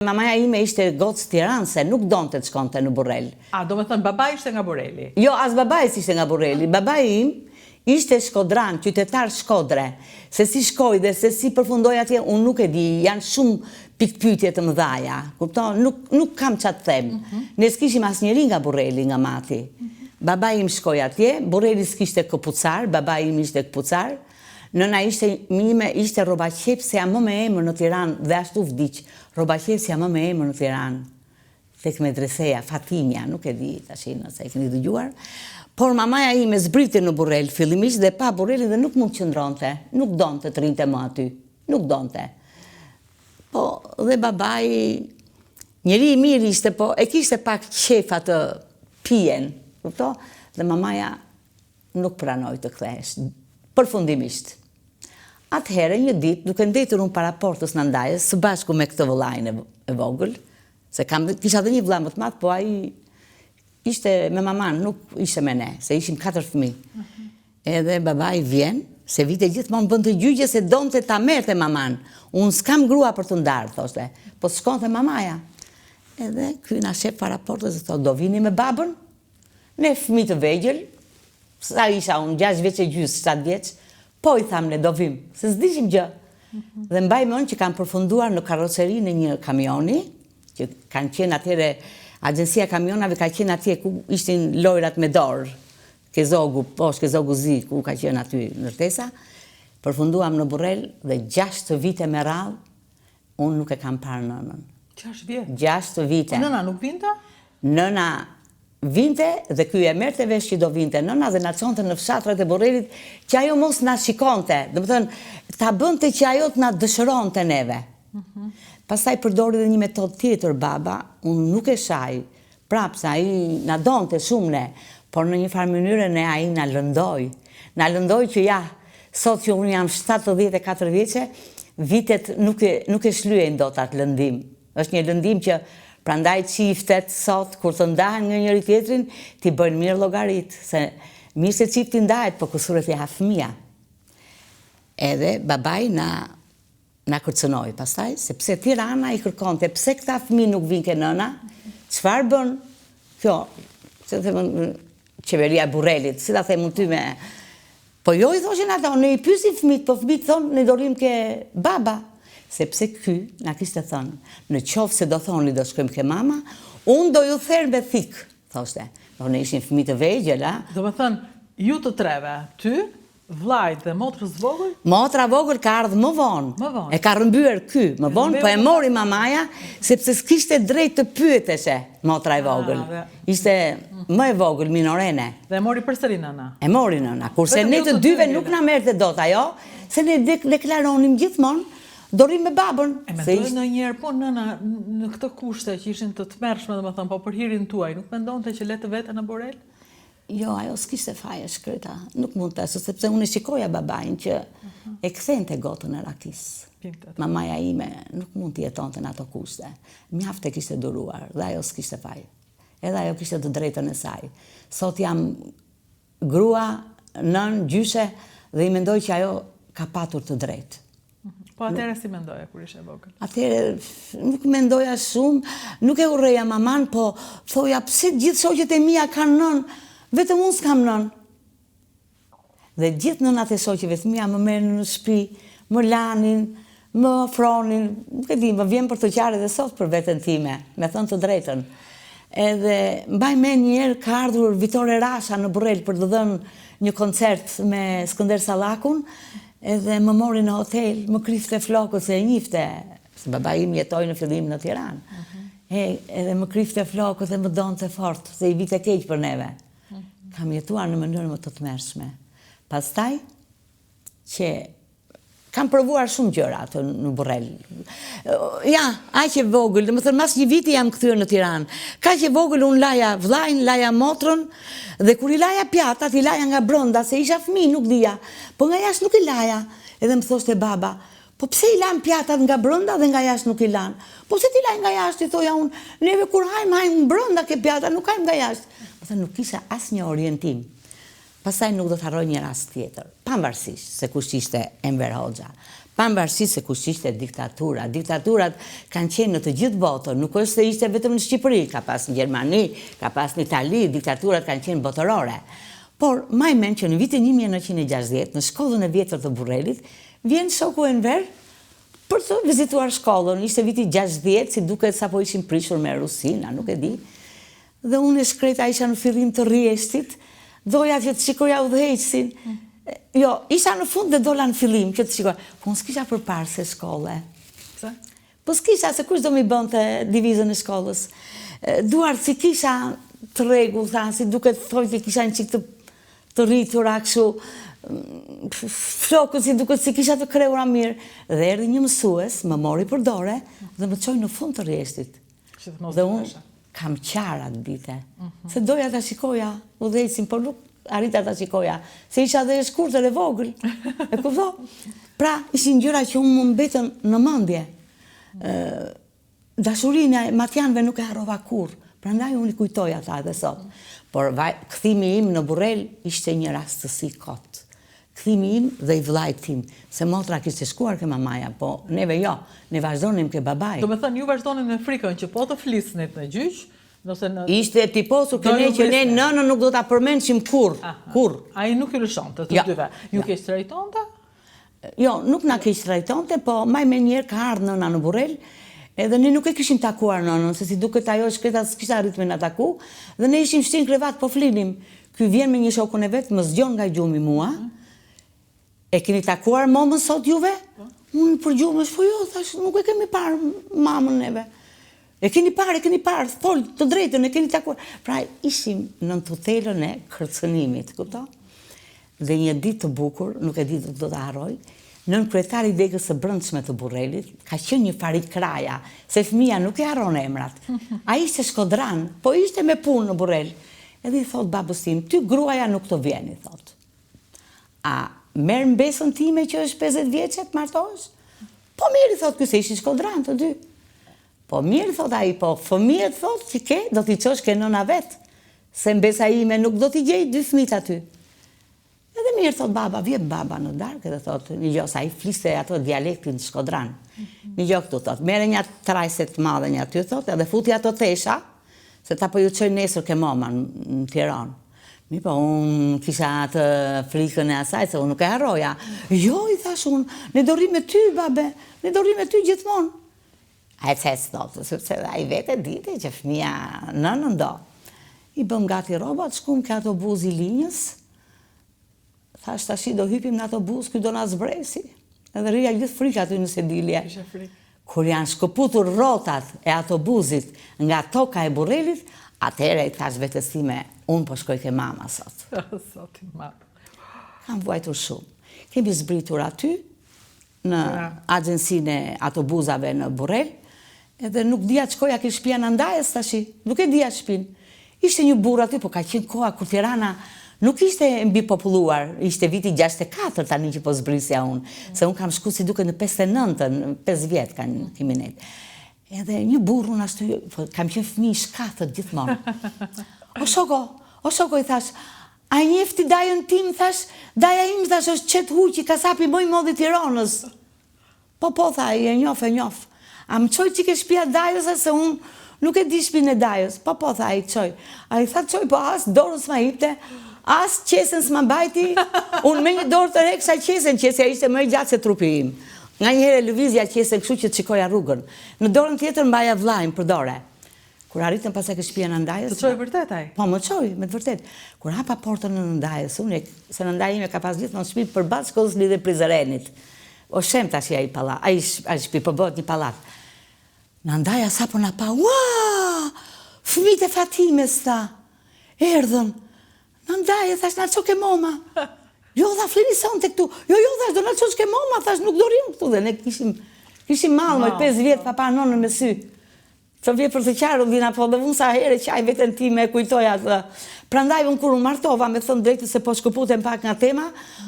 Mamaja ime ishte gocë tiranse, nuk donte të shkonte në Burrel. A, domethënë babai ishte nga Burreli? Jo, as babai s'ishte nga Burreli. Babai im ishte shkodran, qytetar Shkodre. Se si shkoi dhe se si përfundoi atje, unë nuk e di, janë shumë pikëpyetje të mëdhaja. Kupton? Nuk nuk kam ça të them. Ne s'kishim asnjeri nga Burreli, nga Mati. Babai im shkoi atje, Burreli s'kishte këpucar, babai im ishte këpucar. Nëna ishte ime ishte rrobaqepësja më me emër në Tiranë dhe ashtu vdiq, rrobaqepësja më me emër në Tiranë, tek medreseja, Fatimja, nuk e di tashi nëse e keni dëgjuar, por mamaja ime zbriti në Burrel fillimisht dhe pa Burrelin dhe nuk mund të qëndronte, nuk donte të rrinte më aty, nuk donte. Po dhe babai njeri i mirë ishte, po e kishte pak qejf atë pijen, kupto? Dhe mamaja Nuk pranoi të kthehesh. Përfundimisht. Atëherë, një ditë, duke ndejtur unë para portës Nandajës, së bashku me këtë vëllain e vogël, se kam, kisha dhe një vëlla më të madh, po ai ishte me mamanë, nuk ishte me ne, se ishim katër fëmijë. Mhm. Edhe babai vjen, se vinte gjithmonë bënte gjyqe se donte ta merrte mamanë. Unë s'kam grua për të ndarë, thoshte, po s'shkonte mamaja. Edhe ky na sheh para portës dhe thotë, do vini me babën? Ne fëmijë të vegjël, sa isha unë, 6 vjeç e gjysë, 7 vjeç, po i thamë ne do vim, se s'dishim gjë. Mhm. Dhe mbaj mend që kam përfunduar në karrocerinë e një kamioni, që kanë qenë atëherë, agjencia e kamionave ka qenë atje ku ishin lojrat me dorë, ke Zogu, poshtë ke Zogu i Zi, ku ka qenë aty ndërtesa, përfunduam në Burrel dhe 6 vite me radhë, Unë nuk e kam parë nënën. 6 vjet? 6 vite. Po nëna nuk vinte? Nëna vinte dhe ky e merrte vesh që do vinte nëna dhe na çonte në fshatrat e Burrelit që ajo mos na shikonte. Domethënë, ta bënte që ajo të na dëshëronte neve. Mhm. Pastaj përdori dhe një metodë tjetër baba, unë nuk e shaj, prapë se ai na donte shumë ne, por në një farë mënyre ne ai na lëndoi. Na lëndoi që ja, Sot që unë jam 74 vjeçe, vitet nuk e nuk e shlyejnë dot atë lëndim. Është një lëndim që prandaj çiftet sot kur të ndahen nga njëri tjetrin, t'i bëjnë mirë llogaritë, se mirë se çifti ndahet, po kusuret i ha fëmija. Edhe babai na na kërcënoi pastaj, sepse Tirana i kërkonte pse këta fëmijë nuk vijnë ke nëna, çfarë bën kjo, si të them qeveria e Burrelit, si ta them unë ty me Po jo i thoshin ata, ne i pyesim fëmijët, po fëmijët thonë ne do rrim ke baba, sepse ky na kishte thënë, në qoftë se do thoni do shkojmë ke mama, unë do ju ther me thikë, thoshte. Po ne ishim fëmijë të vegjël, a? Domethënë, ju të treve, ty, vllait dhe motrës vogël? Motra vogël ka ardhë më vonë. Më vonë. E ka rrëmbyer ky, më vonë, po e mori mamaja, sepse s'kishte drejt të pyeteshe motra e vogël. Ishte më e vogël, minorene. Dhe e mori përsëri nëna. E mori nëna, kurse ne të dyve nuk na merrte dot ajo, se ne deklaronim gjithmonë, do rrim me babën. E mendoi ndonjëherë, po nëna në këto kushte që ishin të tmerrshme, domethënë, po për hirin tuaj, nuk mendonte që le të vete në Burrel? Jo, ajo s'kishte faj e shkreta, nuk mund të sepse unë e shikoja babain që e kthente gotën e rakisë. Mamaja ime nuk mund të jetonte në ato kushte. Mjaft e kishte duruar dhe ajo s'kishte faj. Edhe ajo kishte të drejtën e saj. Sot jam grua, nënë, gjyshe dhe i mendoj që ajo ka patur të drejtë. Po atëherë si mendoje kur ishe e vogël? Atëherë nuk mendoja shumë, nuk e urreja maman, po thoja pse gjithë shoqet e mia kanë nënë, vetëm unë s'kam nënë. Dhe gjithë nënat e shoqeve të mia më merrnin në shtëpi, më lanin, më ofronin, nuk e di, më vjen për të qarë edhe sot për veten time, me thënë të drejtën. Edhe mbaj mend një herë ka ardhur Vitore Rasha në Burrel për të dhënë një koncert me Skënder Sallakun, edhe më mori në hotel, më krifte flokët se e njifte, se babai im jetoi në fillim në Tiranë. Mhm. E, edhe më krifte flokët dhe më donte fort, se i vinte keq për neve. Kam jetuar në mënyrën më të tmerrshme. Pastaj që kam provuar shumë gjëra atë në Burrel. Ja, aq e vogël, domethënë mas një viti jam kthyer në Tiranë. Kaq e vogël unë laja vllain, laja motrën dhe kur i laja pjatat, i laja nga brenda se isha fëmijë, nuk dija. Po nga jashtë nuk i laja. Edhe më thoshte baba, Po pse i lan pjatat nga brenda dhe nga jashtë nuk i lan? Po pse t'i laj nga jashtë, i thoja unë, neve kur hajmë, hajmë brenda ke pjata, nuk hajmë nga jashtë. Domethënë nuk kisha asnjë orientim. Pastaj nuk do të harroj një rast tjetër, pavarësisht se kush ishte Enver Hoxha. Pavarësisht se kush ishte diktatura, diktaturat kanë qenë në të gjithë botën, nuk është se ishte vetëm në Shqipëri, ka pas në Gjermani, ka pas në Itali, diktaturat kanë qenë botërore. Por, maj mend që në vitin 1960, në shkollën e vjetër të Burrelit, vjen shoku Enver për të vizituar shkollën, ishte viti 60, si duket sapo ishim prishur me Rusinë, a nuk e di. Dhe unë e shkreta isha në fillim të rreshtit, doja që të shikoja udhëheqësin. Jo, isha në fund dhe dola në fillim që të shikoja. Po unë s'kisha përparëse shkolle. Pse? Po s'kisha se kush do m'i bënte divizën e shkollës. Duart s'i kisha të rregullta, si duket thonjtë i kisha një çikë të të rritura kështu, flokët si duket s'i kisha të krehura mirë. Dhe erdhi një mësues, më mori për dore dhe më çoi në fund të rreshtit. Dhe unë kam qarë atë dite, mhm. se doja ta shikoja udhëheqësin, por nuk arrita ta shikoja, se isha dhe e shkurtër e vogël, e kupton? Pra, ishin gjëra që unë më mbetën në mendje. Dashurinë e matjanëve nuk e harrova kurrë, prandaj unë i kujtoj ata edhe sot. Por kthimi im në Burrel ishte një rastësi kot. Kthimi im dhe i vëllait tim, se motra kishte shkuar ke mamaja, po neve jo, ne vazhdonim ke babai. Domethënë ju vazhdonin me frikën që po të flisnit në gjyq, nëse në Ishte tiposur ke ne që ne nënën nuk do ta përmendshim kurrë, kurrë. Ai nuk ju lëshonte të jo. dyve. Ju jo. keqtrajtonte? Jo, nuk na keqtrajtonte, po maj mend njëherë ka ardhë nëna në Burrel, edhe ne nuk e kishim takuar nënën, se si duket ajo e shkreta s'kishte arritur me na taku, dhe ne ishim shtrirë në krevat, po flinim. Ky vjen me një shokun e vet, më zgjon nga gjumi mua. E keni takuar momën sot juve? Po. Unë përgjumesh, po jo, thash, nuk e kemi parë mamën neve. E keni parë, e keni parë, fol të drejtën, e keni takuar. Pra, ishim nën tutelën e kërcënimit, kupton? Dhe një ditë të bukur, nuk e di do ta harroj, nënkryetari i degës së brendshme të Burrelit, ka qenë një Farid Kraja, se fëmija nuk i harron emrat. Ai ishte shkodran, po ishte me punë në Burrel. Edhe i thotë babës tim, ty gruaja nuk të vjen, i thotë. A merr mbesën time që është 50 vjeçe të martohesh? Po mirë, i thotë ky se ishin shkodran të dy. Po mirë, thotë ai, po fëmijët thotë që ke, do t'i çosh ke nëna vetë, se mbesa ime nuk do t'i gjejë dy fëmijët aty. Edhe mirë, thotë baba, vjen baba në darkë edhe thotë, nigjo, se ai fliste ato dialektin shkodran. Nigjo këtu, thotë, merre një trajse të madhe një aty, thotë, edhe futi ato tesha, se ta po ju çoj nesër ke moma në Tiranë. Mirëpo, unë kisha atë frikën e asaj, se unë nuk e harroja. Jo, i thash unë, ne do rrimë me ty, babe, ne do rrimë me ty gjithmonë. Ec ec thotë, sepse dhe ai vetë e dinte që fëmija nënën do. I bëm gati rrobat, shkum ke autobuzi i linjës, thash tashi do hypim në autobuz, ky do na zbresi. Edhe rrija gjithë frikë aty në sedilje. Kur janë shkëputur rrotat e autobuzit nga toka e Burrelit, atëherë i thash vetes time, unë po shkoj ke mama sot. Zot i madh. Kam vuajtur shumë. Kemi zbritur aty, në agjencinë e autobuzave në Burrel, edhe nuk dija të shkoja ke shpia Nandajës tashi, nuk e dija shpinë. Ishte një burrë aty, po ka qenë koha kur Tirana nuk ishte e mbipopulluar, ishte viti 64 tani që po zbrisja unë, se unë kam shku si duket në 59-ën, 5 vjet kanë kemi nejt. Edhe një burrë unë ashtu, po, kam qenë fëmijë i shkathët gjithmonë. O shoko, o shoko i thash, A e njeh ti dajën tim, thash, daja im, thash, është Çet Huqi, kasapi më i madh i Tiranës. Po, po, tha ai, e njof, e njof. A më çon çik ke shpia e dajës, tha, se unë nuk e di shpinë e dajës. Po, po, tha ai, çoj. Ai tha çoj, po as dorën s'ma jipte, as qesen s'ma mbajti. Unë me një dorë tërheqsha qesen, qesja ishte më e gjatë se trupi im. Nganjëherë e lëvizja qesen kështu që të shikoja rrugën. Në dorën tjetër mbaja vëllain për dore. Kur arritëm pastaj ke shpia e nëndajës... Të çoi vërtet ai? Po, më çoi, me të vërtet. Kur hapa portën e nëndajës, unë, se nëndaja ime ka pas gjithmonë shpi përballë shkollës Lidhje Prizrenit. O shem tashi ai pallat, ai, ai shpi, po bëhet një pallat. Nëndaja sapo na pa, ua! Fëmijët e Fatimes, tha. Erdhën. Nëndajë, thash, na ço ke moma. Jo, tha, flini sonte këtu. Jo, jo, thash, do na çosh ke moma, thash, nuk do rrim këtu. Dhe ne kishim, kishim mall, me 5 vjet pa pa nonën me sy. Të vjen për të qarë, Rudina, po dhe unë sa herë qaj veten time e kujtoj atë. Prandaj unë kur u martova, me thënë drejtën se po shkëputem pak nga tema,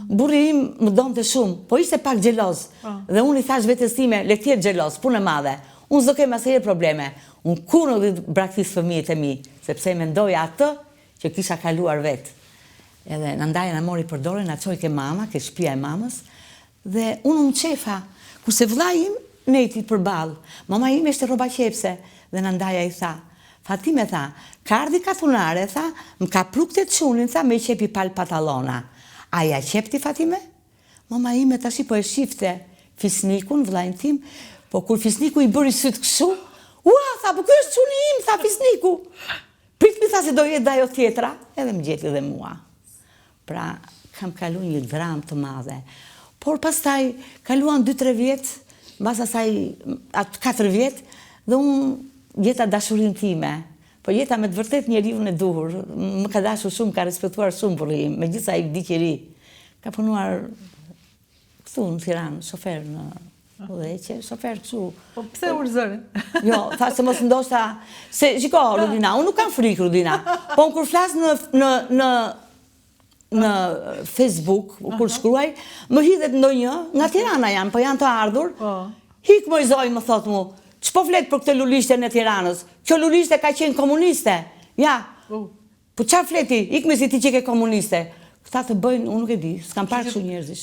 burri im më donte shumë, po ishte pak xheloz. Po. Dhe unë i thash vetes time, le të jetë xheloz, punë e madhe. Unë s'do kem asnjëherë probleme. Unë kurrë nuk do të braktis fëmijët e mi, sepse e mendoja atë që kisha kaluar vetë. Edhe nandaja na mori për dore, na çoi ke mama, ke shtëpia e mamës, dhe unë u mçefa. Kurse vëllai im nejti përballë. Mama ime ishte rrobaqepëse dhe na ndaja i tha, Fatime tha, ka ardh i katunare tha, më ka pru këtë çunin tha me i qep i palë patallona. A ja qep ti Fatime? Mama ime tashi po e shifte Fisnikun, vëllain tim, po kur Fisniku i bëri sytë kështu, ua, tha, po ky është çuni im, tha Fisniku. Prit mi tha se do jetë dhe ajo tjetra, edhe më gjeti dhe mua. Pra, kam kalu një dramë të madhe. Por pastaj, kaluan 2-3 vjet, mbas asaj, atë 4 vjet, dhe unë gjeta dashurinë time. Po gjeta me të vërtet njeriun e duhur, më ka dashur shumë, ka respektuar shumë burri im, megjithëse ai vdiq i ri. Ka punuar këtu në Tiranë, shofer në udhëheqje, shofer kështu. Po pse ul zërin? Jo, tha se mos ndoshta se shiko Rudina, unë nuk kam frikë Rudina. Po unë kur flas në në në në Facebook, kur shkruaj, më hidhet ndonjë, nga Tirana janë, po janë të ardhur. Po. Hik moj zonjë, më thot mu, ç'po flet për këtë lulishten e Tiranës? Kjo lulishte ka qenë komuniste. Ja. Po çfarë flet ti? Ik me si ti që ke komuniste. Këta të bëjnë, unë nuk e di, s'kam parë kështu njerëzish.